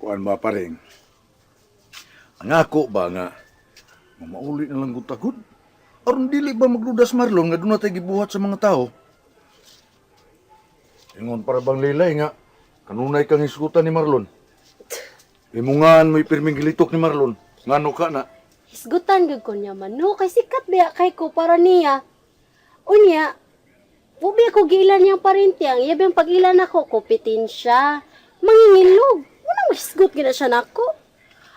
Kuan ba pa rin? Ang ako ba nga, mamauli na lang gud. Aron dili ba magdudas Marlon nga doon na tayo gibuhat sa mga tao? Ingon para bang lilay nga, kanunay kang isgutan ni Marlon. Imungan mo'y pirming gilitok ni Marlon. Ngano ka na? Hisgutan gyud ko niya man no kay sikat biya kay ko para niya. Unya, wa biya ko giilan niyang parente ang iya biyang pag-ilan ako kompetensya. Mangingilog. Wala hisgot gid na siya nako.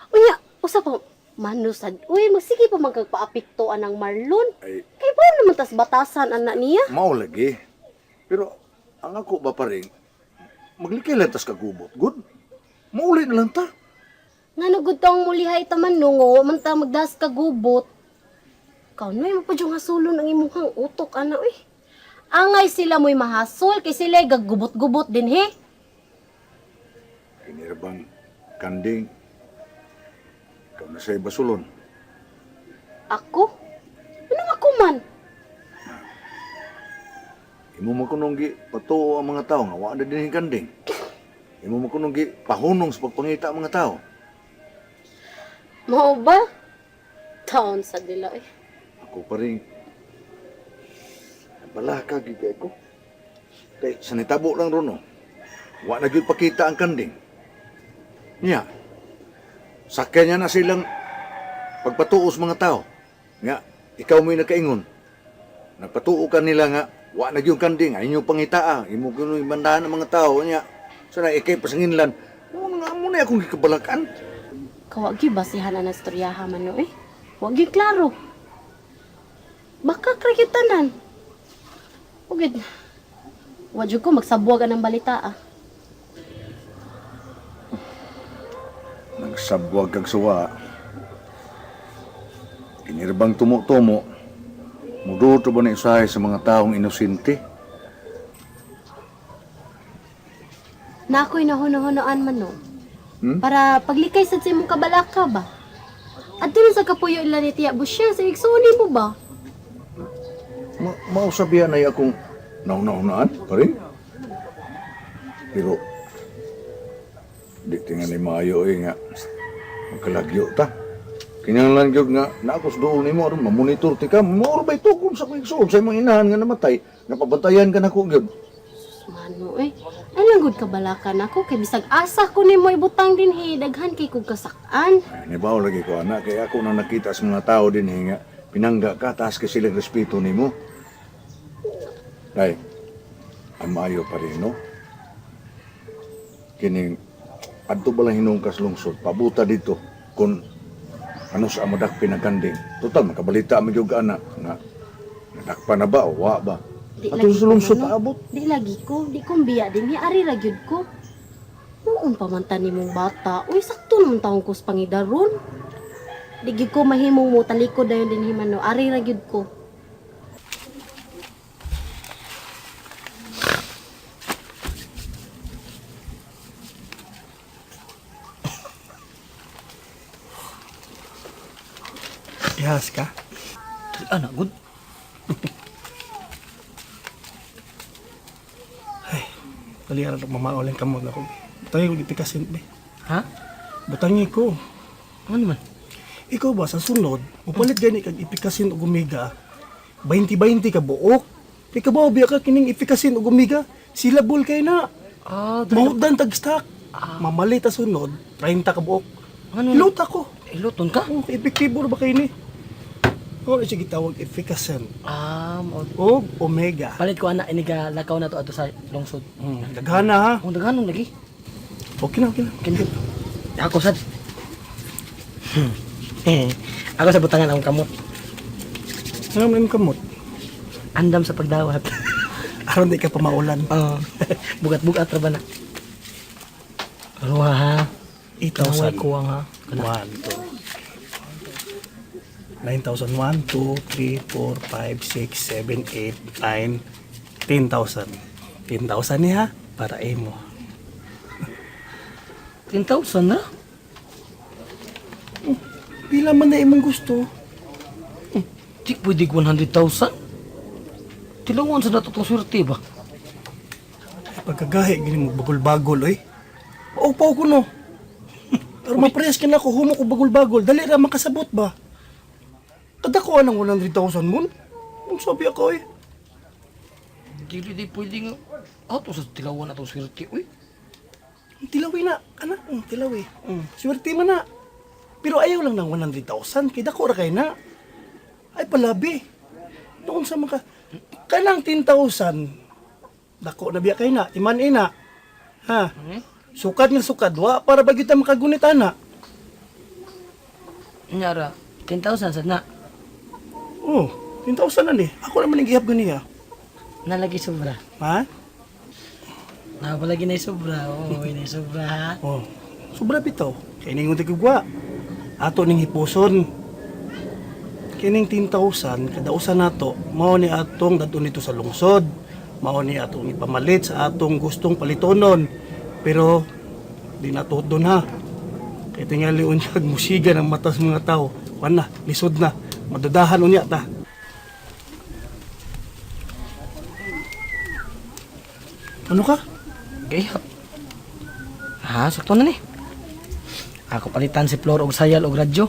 Unya, usa pa mano sad uy magsige pa man kag paapekto anang Marlon. Ay, Kay ba naman tas batasan anak niya? mao lagi. Pero ang ako ba pa rin, maglikay lang tas kagubot. Good? Mauli na lang ta. Ngano gud tong mulihay ta man no nga wa man ta magdas kagubot. Kaunoy mo pa yung hasulon ang imuhang utok ana uy. Angay sila mo'y mahasol kay sila gagubot-gubot din he. Kinirabang kanding, ikaw na sa'y basulon. Ako? Ano ako man? Imo man kunong gi patuo ang mga tao nga wa na dinhi kanding. Imo man kunong gi pahunong sa pagpangita ang mga tao. Mao ba? Taon sa dila eh. Ako pa rin balaka gyud kay ko. Kay sa nitabo lang ron, no. Wa na gyud pakita ang kanding. Nya. Sakyan niya na silang pagpatuo sa mga tao. Nga ikaw mo'y nakaingon. Nagpatuo ka nila nga wa na gyud kanding, ay inyong pangitaa, imo kuno bandahan ang mga tao nya. Sana ikay pasanginlan. Mo nga mo na akong gikabalakan. Kawa gyud basihan ang istoryaha man no eh. Wa gyud klaro. Baka kay tanan. Ugid. Wa jud ko magsabuag ang balita ah. Nagsabwag kag suwa. Inirbang tumo-tumo. Muduto ba na usahay sa mga taong inosente? Na ako'y nahunahunoan man no. Hmm? Para paglikay sad sa imong kabalaka ba. Adto lang sa kapuyo ila ni Tiya Busya sa igsuon mo ba? Mausabihan ay akong nauna-unaan pa rin. Pero, di tingali maayo eh nga. Magkalagyo ta. Kinahanglan gyud nga na ako sa duol nimo aron mamonitor ti ka. Mao ra ba itukon sa akong igsuon sa imong inahan nga namatay? Napabantayan ka nako gyud. Mano eh. Ay lang gud kabalaka nako kay bisag asa ko nimo ibutang dinhi daghan kay kog kasakan. Ay, nibaw lagi ko anak kay ako nang nakita sa mga tao din nga pinangga ka taas kay silang respeto nimo. Day, ang maayo pa rin, no? Kining adto ba lang hinungkas lungsod, pabuta dito kung ano sa madakpi na kanding. Total, makabalita ang gyud anak nga nadakpa na ba o wa ba? Di Adto lagi sa ko, lungsod mano. paabot. Di lagi ko, di ko biya dinhi ari ra gyud ko. Noon pa man ta nimong bata, uy sakto naman taong ko sa pangidaron. Di gyud ko mahimong mo talikod dayon dinhi man no, ari ra gyud ko. Ihas ka? Ana, good. Ay, dali ara mamaol ang kamot nako. Butangin ko gipikasin be. Ha? Butangin ko. Ano man? Ikaw ba sa sunod, mupalit gani kag ipikasin og omega, 20-20 ka buok. Di ka ba biya ka kining ipikasin og omega? Sila bol kay na. Ah, dali. Mahugdan tag stock. Mamali ta sunod, 30 ka buok. Ano? Hilot ako. Iluton ka? Oh, epektibo ra ba kay ni? Ano siya gitawag efficacent Ah, mao. og omega. Palit ko ana ini ka lakaw na to ato sa lungsod. Daghana ha. Ang daghanon lagi. Okay na, okay na. Kini. Ako sad. Ako sa butangan ang kamot. Ano man imong kamot? Andam sa pagdawat. Aron di ka pamaulan. Oo. Bugat-bugat ra ba na? Ruha ha. 8,000. Kanang kuwang ha. Kana. 1, 2, 9,000. 1, 2, 3, 4, 5, 6, 7, 8, 9, 10,000. 10,000 niya para imo. 10,000 na? Pila man na imong gusto. Di pwede 100,000. Tilawan sa nato tong swerte ba? Ay, pagkagahi, gini mo bagol-bagol, oy. Paupaw ko no. Pero maprehas ka na ako, humo ko bagol-bagol. Dali ra makasabot ba? Kadako ang 100,000 mon. Ang sabi ako eh. Dili di pwede nga. Ato sa tilawan atong swerte, uy. Ang tilawi na, anak, ang tilawi. Swerte man na. Pero ayaw lang ng 100,000, kay dako ra kay na. Ay palabi. Noon sa mga kanang 10,000. Dako na biya kay na, iman ina. Ha? Hmm? Sukad nga sukad wa para ba kita makagunit ana. Nyara, 10,000 sad na. Oh, 10,000 na ni. Ako naman ang gihap ganiya. Nalagi sobra. Ha? Napalagi na sobra. Oo, na sobra ha. Oh, sobra bitaw. Kay ningon ti kugwa. Ato ning hipuson. Kining 10,000 kadausan nato, mao ni atong dadon nito sa lungsod. Mao ni atong ipamalit sa atong gustong palitonon. Pero di nato doon ha. Kay tingali unyag musiga ng mata sa mga tao. Kuan na, lisod na. Madudahan unya ta. Ano ka? Gayap. Ha, sakto na ni. Ako palitan si Flor og sayal og radyo.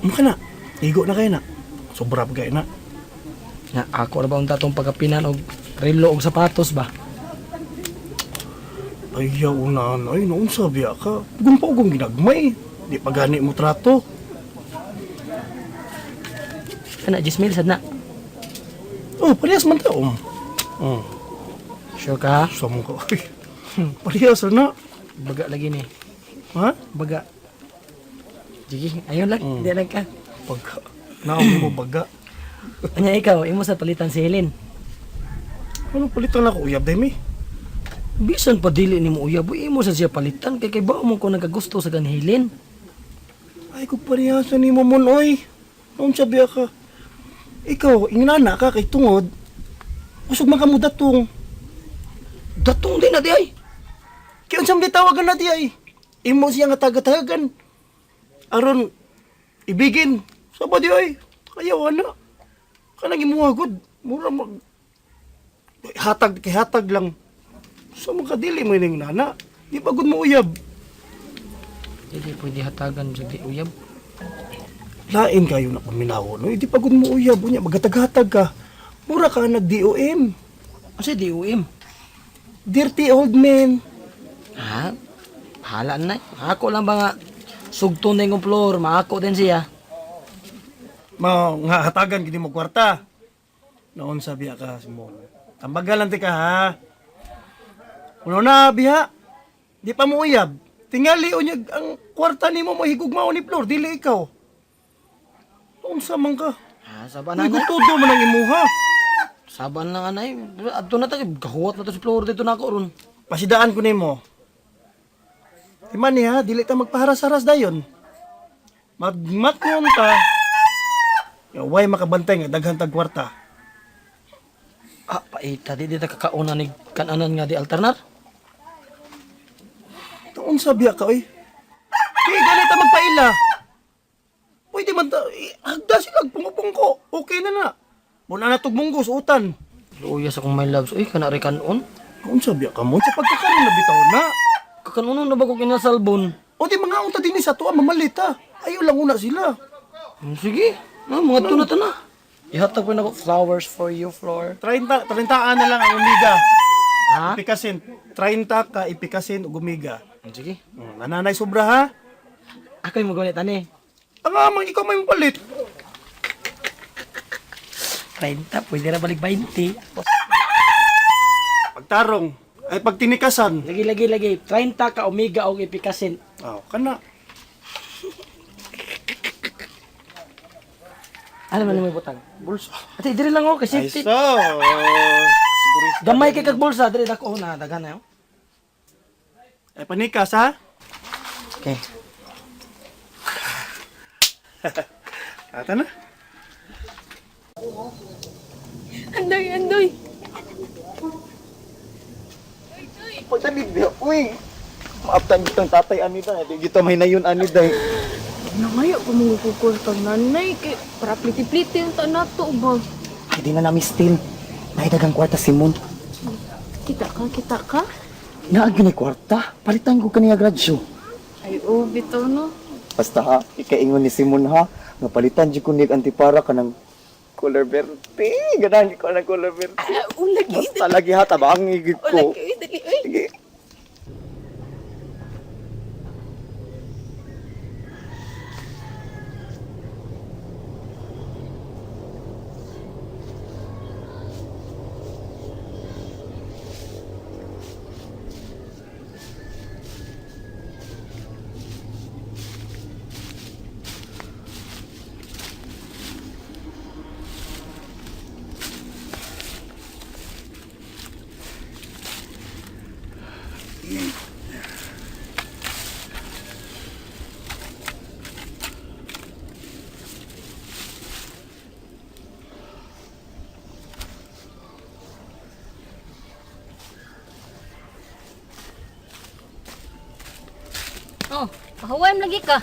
Ano ka na? Igo na kayo na. Sobra pa kayo na. Nga ako ra ba unta tong pagapinan og relo og sapatos ba? Ayaw na, ay, noon sabi ka. Gumpa ugong ginagmay. Di pa gani mo trato. Kana 10,000 sad na. Oh, parehas man ta. Oh. Sure ka? Sa mo ka. Ay, parehas na. Baga lagi ni. Ha? Baga. Sige, ayon lang. Di lang ka. Baga. Naon mo baga. Anya ikaw, imo sa palitan si Helen. Ano palitan ako? Uyab demi. Bisan pa dili nimo uyab, uy, imo sa siya palitan kay kay ba mo ko nagagusto sa gan Helen. Ay, kung parehas na ni mo mon, oy. Noon sabi ka. Ikaw, ingnana ka kay tungod. Usog man ka mo datong. Datong din na di ay. Kaya unsang gitawagan na di ay. Imo siya nga taga-tagagan. Aron, ibigin. Sa ba di ay? Ayaw ana. Kanang imuha gud. Mura mag... Hatag kay hatag lang. Sa mga kadili mo ning nana. Di pa gud mo uyab. Dili pwede hatagan sa di uyab. Lain kayo na paminaw no. Di pa gud mo uyab unya magatag-hatag ka. Mura ka nag DOM. Asa DOM? Dirty old man. Ha? Bahala na. Ako lang ba nga sugton na yung floor, maako din siya. Mao nga hatagan gid mo kwarta. Noon sabi ka Simon. Tambagal lang ti ka ha. Uno na biha. Di pa mo uyab. Tingali unyag ang kwarta nimo mo higugmaon ni Flor, dili ikaw. Unsa man ka? Ha, saban na Uy, na. gutudo man ang imuha. Saban lang anay. Adto na ta kahuwat na to si floor dito na ako ron. Pasidaan ko nimo. Timan niya, dili ta magpaharas-haras dayon. Magmatngon ta. Ya, way makabantay nga daghan tag kwarta. Ah, paita di dito kakauna ni kananan nga di alternar. Taon sa biya ka, oy. Kaya ganit ta magpaila. Pwede man ta, eh, hagda sila, pungko-pungko. Okay na na. Muna na tug munggo sa utan. Luya sa kong my loves. Uy, kana rin kanon. Taon sa biya ka mo, sa pagkakaroon na bitaw na. Kakanunon na ba ko kinasalbon? O di mga unta din sa tuwa, mamalit ha. Ayaw lang una sila. Sige. Ah, mga tuna to na. Ihatag ko na ko flowers for you, Floor. 30, 30 na lang ang umiga. Ha? Ipikasin. 30 ka, ipikasin ug umiga. Sige. Nananay sobra ha. Ako yung magunit, ani. Ang amang ikaw may mapalit. 30, pwede na balik 20. Pagtarong, ay pagtinikasan. Lagi, lagi, lagi. 30 ka omega og ipikasin. Oh, kana. Ano man mo butang? Bulsa. Ate, diri lang ako kay Ay, safety. so, sigurista. Gamay kay kag bulsa, diri dako na daghan na. Oh. Ay, panikas ha? Okay. Ata na. Andoy, andoy. Pagdanig niya, uy! Maaptan gitang tatay ani da, di gito may nayon ani day. Nangayo ko mga kukultang nanay kay para pliti-pliti yung taon nato ba? Ay, di na nami still. Nahidagang kwarta si Moon. Kita ka, kita ka? Naag ni kwarta, palitan ko kaniya gradyo. Ay, oh, bitaw no. Basta ha, ikaingon ni Simon ha, nga palitan jud ko nig antipara kanang color verde. Ganahan ko ng color verde. Ah, lagi. Basta lagi ha, tabang gid Oh, ko. lagi. Dali, uy. Sige. Oh, pahuway lagi ka.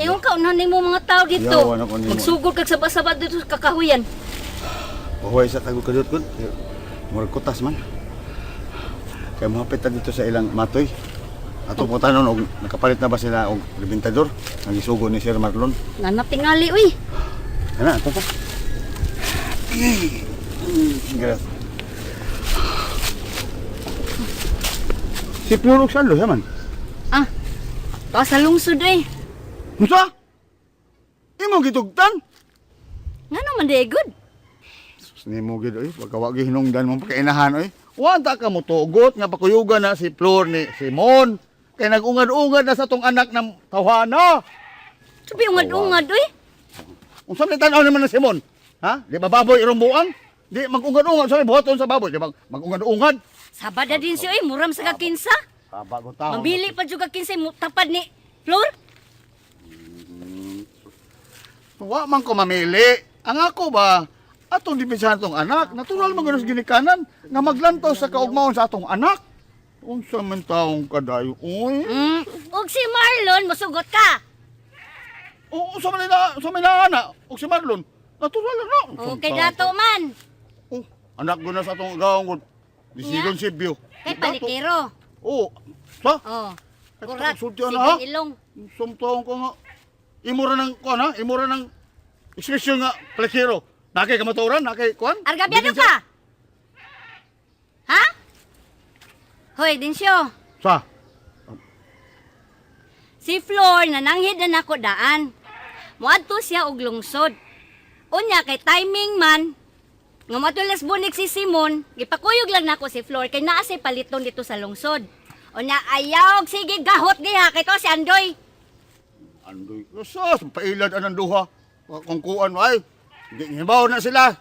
Ingon ka unahan nimo mga tao dito. Yawan ako nimo. Magsugod kag saba-saba dito sa kakahuyan. Pahuway sa tagod kadot kun. Murag kutas man. Kay mohapit ta dito sa ilang matoy. Ato po tanon og nakapalit na ba sila og rebentador? Ang gisugo ni Sir Marlon. Nana tingali uy. Ana, ato pa. Gracias. Si Flor og Sando, man. Ah. Pa sa lungsod eh. Unsa? Imong gitugtan? Ngano man di good? Sus nimo gid oy, pagkawa gi hinungdan mong pagkainahan oy. Wa ta ka motugot nga pakuyugan na si Flor ni Simon. Kay nag-ungad-ungad na sa tong anak ng tawhana. Sabi ungad-ungad uy. Unsa man tan-aw naman na Simon? Ha? Di ba baboy irong buang? Di mag-ungad-ungad sa buhaton sa baboy, di ba mag-ungad-ungad? Sabada din siya uy, muram sa kakinsa. Taba ko taon. Mambili pa jud ka kinsa mo tapad ni Flor. Wa man ko mamili. Ang ako ba atong dibensahan tong anak, natural man gud sa ginikanan nga maglantaw sa kaugmaon sa atong anak. Unsa man taong kadayo oy? Og si Marlon mosugot ka. Oo, unsa man na, unsa man na ana og si Marlon. Natural na. Okay dato man. Oh, anak ko na sa atong agaw ko. Disigon si Bio. Kay palikero. Oo. Sa? Oh. Ay, Kurat, sulti na, ha? sigang ilong. Sumtaon ko nga. Imura ng kuan ha? Imura ng ekspresyon nga palikero. Nakay kamaturan, nakay kuan. Argabyado ka. Ha? Hoy, Dinsyo. Sa? Si Flor nananghid na nako daan. Moadto siya og lungsod. Unya kay timing man nga moadto las bunig si Simon, gipakuyog lang nako si Flor kay naa say paliton dito sa lungsod. Unya ayaw sige gahot diha kay to si Andoy. Andoy. Sus, pailad anang duha. Kung kuan ay. Gihibaw na sila.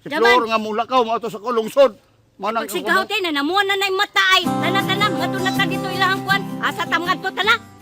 Si Jaman. Flor nga mulakaw mo ato sa kulungsod. Manang Pag sigahot ay nanamuan na na mata ay tana tana ngadto na ta dito ilahang kuan. Asa ta ngadto tana.